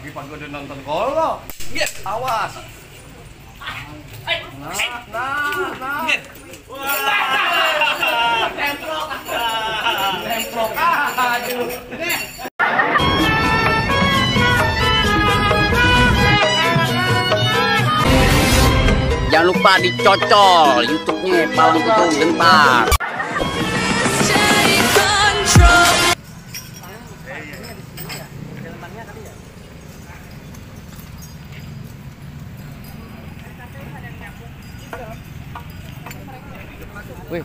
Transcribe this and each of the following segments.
lagi pas gue udah nonton kolok. Iya. Awas. Nah. Templok. Templok. Aduh. Jangan lupa dicocol YouTube-nya Palang Pintu Gentar. Wih.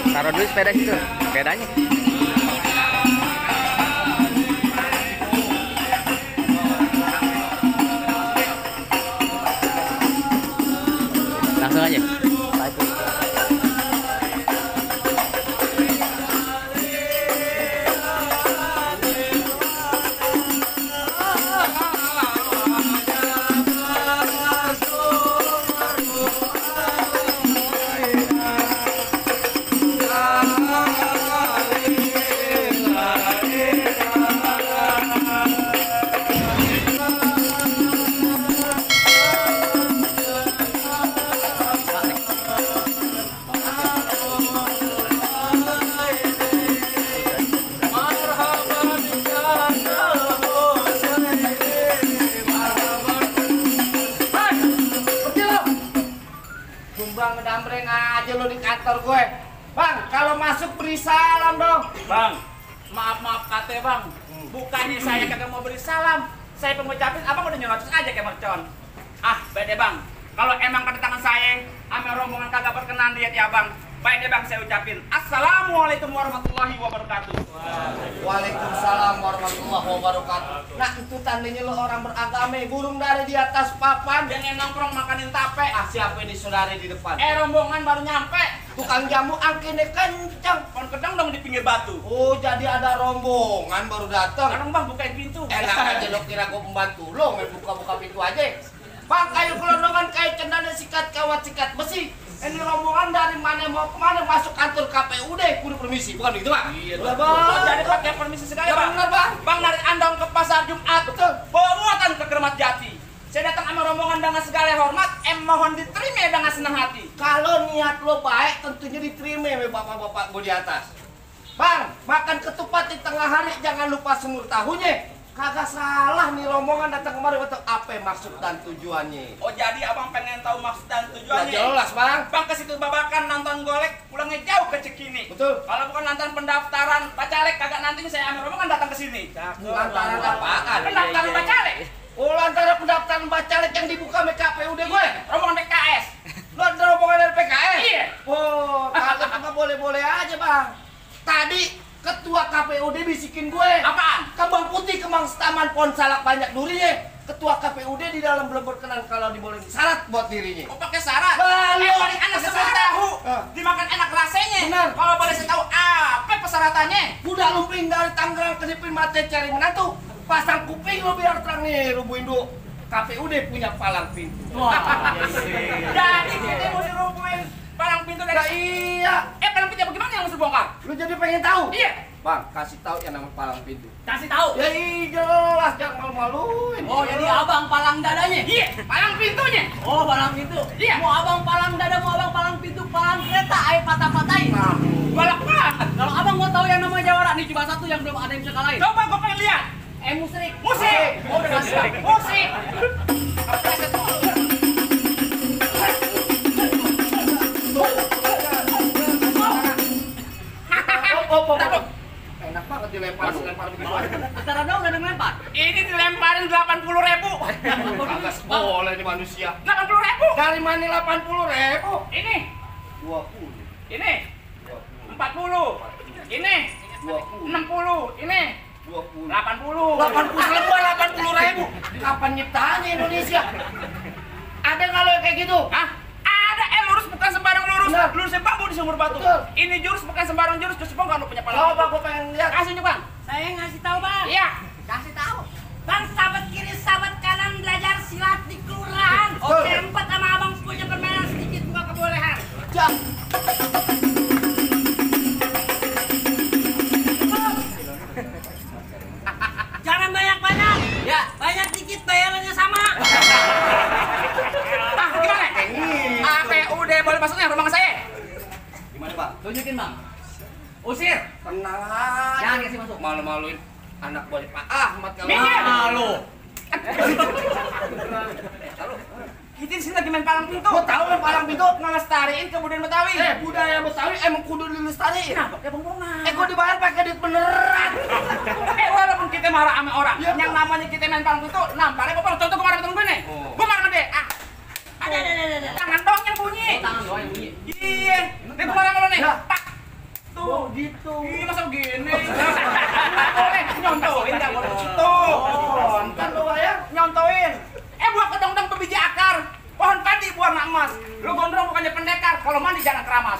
Taruh dulu sepeda situ, sepedanya. Langsung aja. Bang, ngedambreng aja lo di kantor gue. Bang, kalau masuk beri salam dong. Bang, maaf kate bang. Bukannya saya kagak mau beri salam. Saya pengucapin, abang udah nyerocos aja kayak mercon. Ah, baik deh bang. Kalau emang kedatangan saya, ame rombongan kagak berkenan lihat ya bang. Baik deh bang, saya ucapin Assalamualaikum warahmatullahi wabarakatuh. Waalaikumsalam warahmatullahi wabarakatuh. Nah, itu tandanya lo orang beragama, burung dari di atas papan. Yang nongkrong makanin tape. Ah, siapa ini saudari di depan? Rombongan baru nyampe. Tukang jamu angkinnya kencang. Kon kedang dong di pinggir batu. Oh, jadi ada rombongan baru datang. Sekarang bang bukain pintu. Enak aja lo kira gue pembantu lo, main buka-buka pintu aja. Bang, kayu kelondongan, kayu cendana, sikat kawat, sikat besi. Ini rombongan dari mana mau kemana masuk kantor KPUD, kudu permisi, bukan begitu bang? Iya Udah, bang. bang. Jadi pakai permisi segala Ya, bang. benar, Bang. Bang dari Andong ke Pasar Jumat. Betul. Bawa muatan ke Keramat Jati. Saya datang sama rombongan dengan segala hormat. Mohon diterima dengan senang hati. Kalau niat lo baik, tentunya diterima ya bapak-bapak gue di atas. Bang, makan ketupat di tengah hari, jangan lupa semur tahunya. Kagak salah nih rombongan datang kemari untuk apa maksud dan tujuannya. Oh jadi abang pengen tahu maksud dan Ya tujuannya? jelas bang. Bang ke situ babakan nonton golek, pulangnya jauh ke Cikini. Betul. Kalau bukan nonton pendaftaran bacalek, kagak nantinya saya ambil rombongan datang ke sini. Lantaran apaan? Pendaftaran bacalek. Oh, lantaran pendaftaran bacalek yang dibuka sama KPUD gue. Rombongan PKS. Lo ada rombongan dari PKS? Iya. Oh, kagak cuma boleh-boleh aja bang. Tadi ketua KPUD bisikin gue. Apaan? Kembang putih, kembang setaman, pohon salak banyak durinya. Ketua KPUD di dalam belum berkenan kalau dibolehin syarat buat dirinya. Oh pakai syarat? Balik. Paling anak semua tahu. Dimakan enak rasanya. Benar. Kalau boleh saya tahu apa persyaratannya? Udah lumping dari Tangerang ke Dipin mati cari menantu. Pasang kuping lo biar terang nih, rubuhin dulu. KPUD punya palang pintu. Wah, jadi kita mesti rubuhin palang pintu dari... Nah, iya. Palang pintu bagaimana yang mesti bongkar? Lu jadi pengen tahu? Iya. Bang, kasih tahu yang nama palang pintu. Kasih tahu. Ya iya jelas, jangan malu-maluin. Oh, jadi abang palang dadanya? Iya, palang pintunya. Oh, palang pintu. Iya. Mau abang palang dada, mau abang palang pintu, palang kereta, ayo patah-patahin. Nah, Balak banget. Kalau abang mau tahu yang namanya jawara, nih cuma satu yang belum ada yang bisa kalahin. Coba gue pengen lihat. Musrik. Musik. Oh, udah kasih. Musik. enak banget dilempar begitu aja. Secara dong udah ngelempar. Ini dilemparin 80.000. Kagak boleh nih manusia. 80.000. Dari mana 80.000? Ini. 20. Ini. 40. Ini. 20. 60. Ini. 20. 80. 80.000. Kapan nyiptaannya Indonesia? Ada nggak lo yang kayak gitu? Hah? Ada lurus bukan sembarang lurus. jurus, Benar. lurus bambu di sumur batu. Betul. Ini jurus bukan sembarang jurus bang, kalau punya Coba pala. gua pengen lihat. Kasih tunjuk bang. Saya ngasih tahu bang. Iya. Kasih tahu. Bang, sahabat kiri, sahabat kanan belajar silat di kelurahan. Betul. Oke, 4 sama abang punya permainan sedikit buka kebolehan. Jak. Jangan banyak-banyak. Ya. Banyak dikit bayarannya sama. Ah, gimana? APUD boleh masuknya rumah saya. Gimana, Pak? Tunjukin bang. Usir. Tenang aja. Jangan kasih masuk. Malu-maluin anak buah Pak Ahmad kalau. Minggir. Malu. Kita di sini lagi main palang pintu. Gua tahu yang palang pintu. Ngelestariin kebudayaan Betawi. Budaya Betawi emang kudu dilestariin. Kenapa? Kayak bongbongan. Gua dibayar pakai duit beneran. Walaupun kita marah sama orang, Iya, yang Pak. namanya kita main palang pintu, nampaknya gua contoh kemarin ketemu gue nih. Oh. Gua marah sama dia. Ah, Ada. tangan dong yang bunyi. Tangan doang yang bunyi. Iya. Dia gua marah sama lo nih. Ya. Pak. Tuh. Oh, gitu. Iya, masa begini? Boleh nyontoin enggak boleh situ. Nonton lu ya. Nyontoin. Buah kedong-dong berbiji akar. Pohon padi buah emas. Lu gondrong bukannya pendekar. Kalau mandi jangan keramas.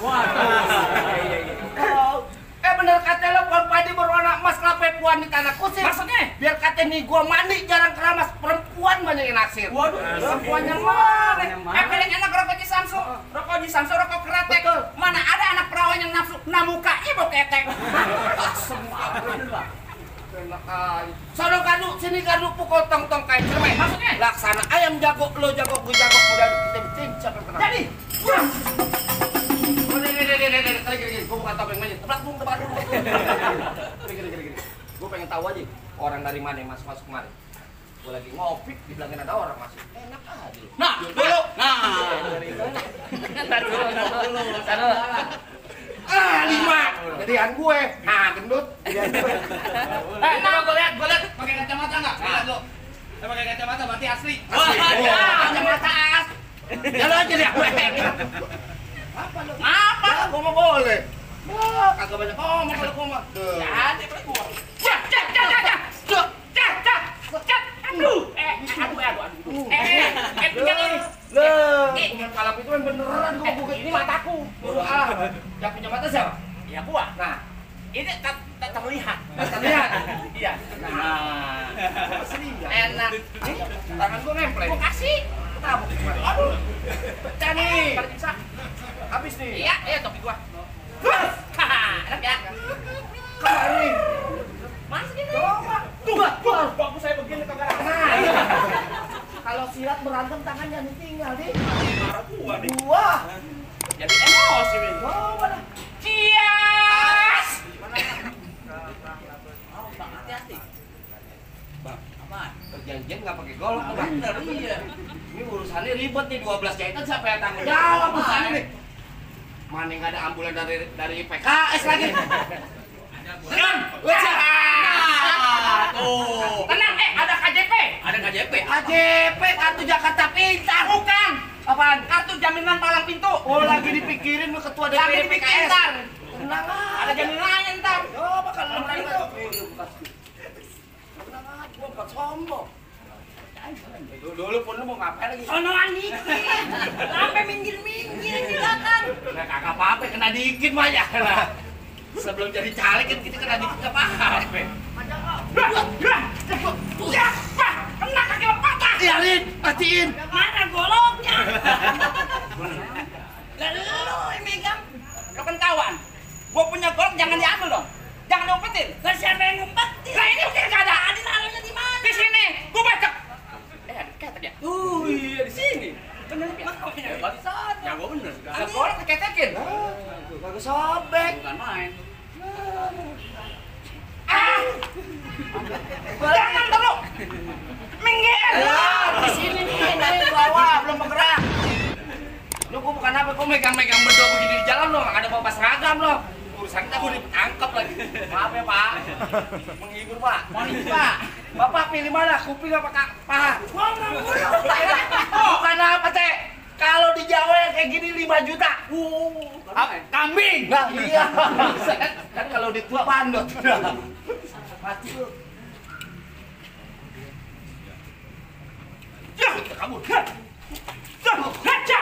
Bener kata lo pohon padi berwarna emas kelapa puan di tanah kusir. Maksudnya? Biar kata nih gua mandi jarang keramas, perempuan banyak yang naksir. Waduh, perempuan yang mana? Paling enak rokok di Samsu, rokok kretek. Betul. Mana ada anak perawan yang nafsu, namuka ibu ketek. Semua enak aja. Sono kadu, sini kadu pukul tong-tong kayak cermek. Maksudnya? Laksana ayam jago, lo jago, gue jago, udah kita bikin siapa yang menang. Jadi, Gue bukan topeng main, tepat bung. Gue pengen tahu aja orang dari mana yang masuk kemari. Gue lagi ngopi, di belakang ada orang masuk. Enak aja. nah, Dulu. Taruh. 5. Jadian gue. Nah, gendut. Jadian gue. Nah, gue lihat pakai kacamata enggak? Lihat lo. Saya pakai kacamata berarti asli. Kacamata as. Jalan aja deh gue. Apa lu? Apa? Gue mau boleh. Wah, kagak banyak ngomong kalau gue mah. Jadi, gua. Aduh. Tinggal ini. Dengan kalap itu kan beneran gue bukan Ini mataku. Yang punya mata siapa? Ya gua. Nah, Ini tak terlihat. terlihat. Iya. Nah. Asli ya. Enak. Nih, tangan gue nempel. Gua kasih. Tabuk gimana? Aduh. Pecah nih. Balik bisa. Habis nih. Iya, topi gua. Enak ya. Kemarin. Mas gini. Coba. Tuh. Bagus saya begini kagak. Nah. Kalau silat berantem tangan jangan ditinggal nih. Marah gua nih. Gua. Jadi emosi nih. Coba dah. Cias. Hati-hati. Bang, apaan? Perjanjian nggak pakai golok. Bener, iya. Ini urusannya ribet nih 12 jahitan siapa yang tanggung jawab urusannya nih. Mana nggak ada ambulan dari PKS lagi. Tenang. Tuh. Tenang, ada KJP. Ada KJP. KJP kartu Jakarta Pintar. Bukan. Apaan? Kartu jaminan palang pintu. Oh lagi dipikirin lu ketua Lagi DPD dipikirin, PKS. ntar. Tenang aja. Ada jaminannya ntar. Coba kalau orang itu. Tenang aja, gua bukan sombong. Dulu pun lu mau ngapain lagi? Sonoan dikit. Sampai minggir-minggir di belakang. Nah, kagak apa-apa, kena dikit mah ya. Nah, sebelum jadi caleg kan kita kena dikit nggak apa-apa. Ya, Pak, kena kaki lo patah. Biarin, matiin. Mana goloknya? Lalu yang megang. Lo kan kawan. Gua punya golok jangan diambil dong. Jangan diumpetin. Kan siapa yang ngumpetin? Lah ini udah enggak ada. Adil lalunya di mana? Di sini. Gua baca. Ada kata dia. Iya di sini. Bener ya? Hebat di sana. Ya gua bener. Ada golok keketekin. Kagak sobek. Bukan main. Jangan dulu. Minggir. Di sini nih, dari bawah belum bergerak. Lu gua bukan apa, gua megang-megang berdua begini di jalan lo, ada bawa seragam lo. Urusan kita gua ditangkap lagi. Maaf ya Pak. Menghibur Pak. Mohon izin Pak. Bapak pilih mana? Kuping apa paha? Bukan apa teh? Kalau di Jawa yang kayak gini 5 juta. Kambing. Nah, iya. Kan kalau ditua bandot. Mati lu. Ya, kabur. Haca.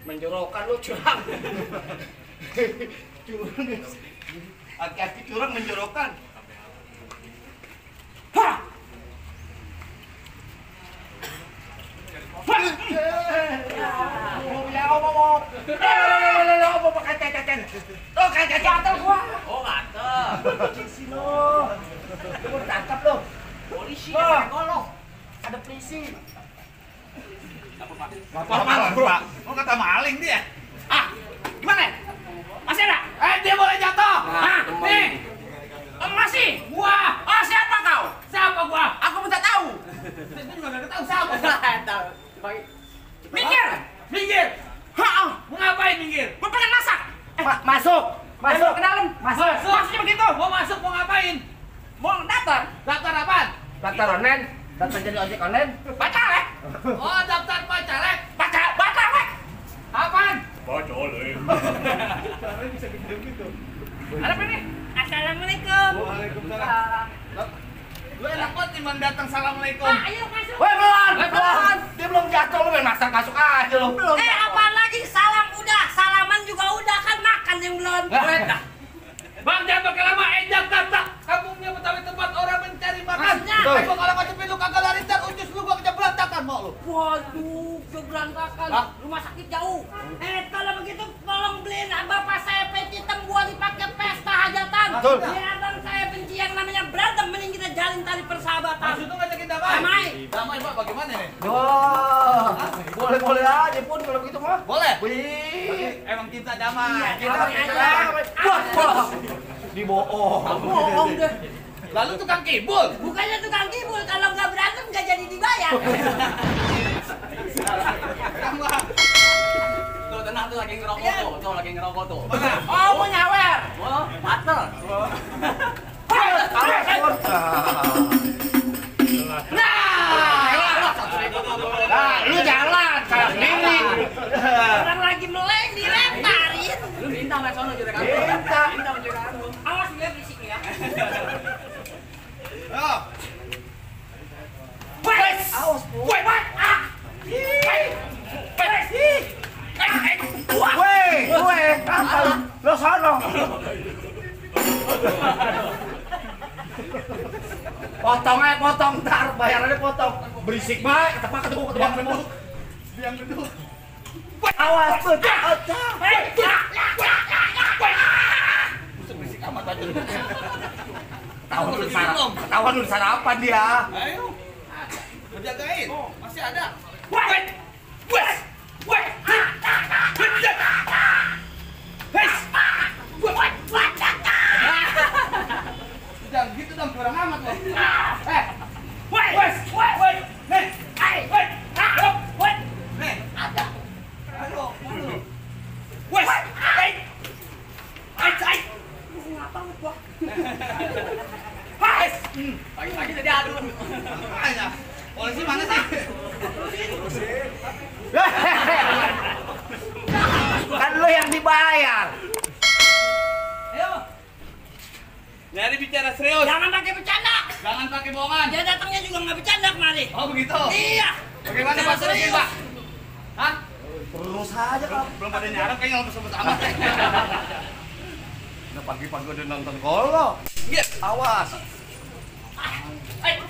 Menjorokan lu curang. Curang. Aki-aki curang menjorokan. Hah! Oh, gatel. Sini lo. Lu tangkap lo. Polisi Wah. yang golok. Ada polisi. Pak. Mau kata maling dia. Ah, gimana? Masih ada? Dia boleh jatuh. Hah? Nih. Masih? Gua. Oh, siapa kau? Siapa gua? Aku minta tahu. Saya juga nggak tahu siapa. Minggir. Minggir. Hah? Mau ngapain minggir? Mau pengen masak. Masuk. Masuk ke dalam. Masuk. Maksudnya begitu. Mau masuk mau ngapain? Mau daftar. Daftar apaan? Daftar online. Daftar jadi ojek online. Bacalek. Oh, daftar bacalek. Bacalek. Apaan? Bacalek. Ada apa nih? Assalamualaikum. Waalaikumsalam. Lu enak banget timbang datang assalamualaikum. Pak, ayo masuk. Woi, belum. Belum. Dia belum jatuh lu main masak masuk aja lu. Belum. Apa lagi? Salam udah, salaman juga udah, kan makan yang belum. Bang, jangan pakai lama, ejak kata. Kampungnya Betawi tempat orang mencari makan. Maksudnya? Gua kalau ngocepin lu kagak lari ntar ucus lu gua kerja berantakan mau lu. Waduh, keberantakan. Hah? Rumah sakit jauh. Kalau begitu tolong beliin bapak saya peci hitam buat dipakai pesta hajatan. Betul. Biar abang saya benci yang namanya berantem, mending kita jalin tali persahabatan. Maksud lu ngajakin damai? Damai. Damai, Pak, bagaimana nih? Wah, boleh aja pun kalau begitu mah. Boleh? Wih, Emang kita damai. Iya, Kita damai kita aja. damai. wah, dibohong. Bohong deh. Lalu tukang kibul. Bukannya tukang kibul, kalau nggak berantem nggak jadi dibayar. Tuh tenang tuh lagi ngerokok Iya. tuh lagi ngerokok tuh. Oh, mau nyawer. Oh, mater. Nah, lu jalan salah sendiri. Orang lagi meleng dilemparin. Lu bintang main sono juga kan? Bintang. Bintang juga kan. Awas dia berisik ya. Yo. Wes, awas bu. Woi, ah. Weh, apa lu? Lu sono. Potong ntar bayarannya potong. Berisik baik, ketebak ketebak. Biang gedung. Awas tuh, Berisik amat aja. Ketahuan lu sarapan dia. Ayo. Menjagain. Masih ada. Jangan gitu dong, kurang amat loh. Nih, ada. Aduh, aduh. Pagi-pagi tadi adu. Makanya, polisi mana sih? Kan lu yang dibayar. Ayo. Nyari bicara serius. Jangan pakai bercanda. Jangan pakai bohongan. Dia datangnya juga nggak bercanda kemari. Oh begitu. Iya. Bagaimana Jangan Pak Serius, serius. Pak? Hah? Terus aja kalau Belum pada nyarap kayaknya lemes-lemes amat. udah pagi-pagi udah nonton golok. Iya. Awas.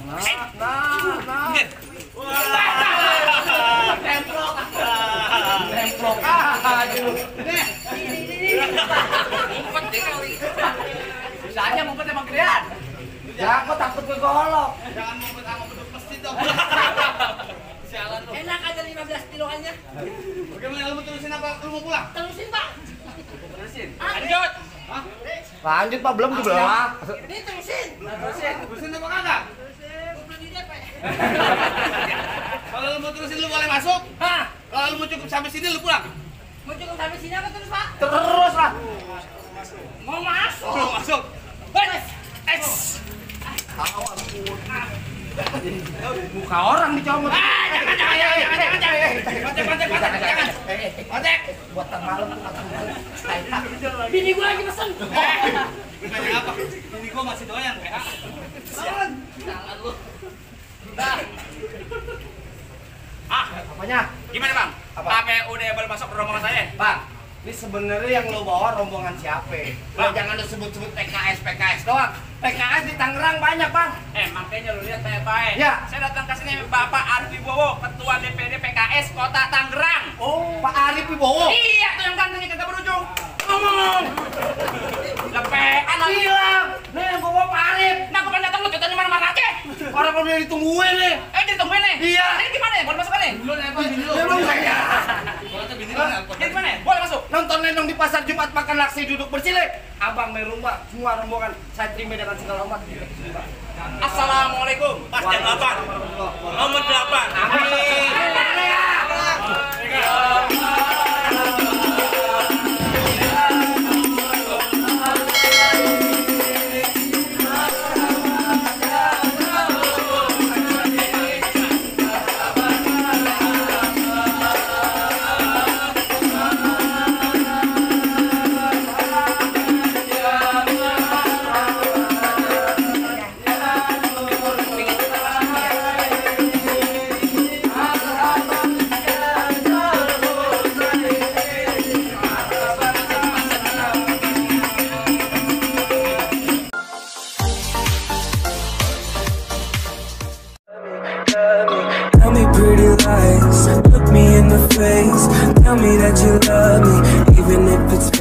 Nah. Iya. Templok aja lu. Nih. Ngumpet deh kali. Bisa aja ngumpet emang gedean. Ya, kok takut ke golok. Jangan ngumpet sama beduk masjid dong. Sialan lu. Enak ada 15 kiloannya. Bagaimana lu mau terusin apa? Lu mau pulang? Terusin Pak. Terusin. Lanjut. Hah? Lanjut Pak, belum tuh belum. Ini terusin. Terusin apa kagak? Belum di DP. Kalau lu mau terusin lu boleh masuk. Hah? Kalau lu mau cukup sampai sini lu pulang. Mau cukup sampai sini apa terus Pak? Terus lah. Mau masuk. Oh, masuk. Awas pun. Muka orang dicomot. Ojek. Buat tengah malam. Bini gua lagi pesen. Ditanya apa? Ini gua masih doyan kayak. Sialan. Apanya? Gimana, Bang? Apa? pakai udah baru masuk ke rombongan saya. Bang, ini sebenarnya yang lo bawa rombongan siapa? Lo jangan lo sebut-sebut PKS doang. PKS di Tangerang banyak, Bang. Makanya lu lihat baik-baik. Ya. Saya datang ke sini Bapak Arif Wibowo, Ketua DPD PKS Kota Tangerang. Oh, Pak Arif Wibowo. Iya, tuh yang gantengnya kagak berujung. Ngomong. Lepean lagi. Bilang, nih yang bawa Pak Arif. Nah, gua pengen datang lu kita di mana-mana aja. Orang udah ditungguin nih. Ditungguin nih. Iya. Ini gimana ya? Boleh masuk kan nih? Ya belum saya. Jadi gimana ya? Boleh masuk. Nonton lenong di pasar Jumat makan laksi duduk bersile. Abang main rumah, semua rombongan saya terima dengan segala hormat. Assalamualaikum. Pas jam 8. Nomor 8. Amin. Tell me pretty lies, look me in the face. Tell me that you love me, even if it's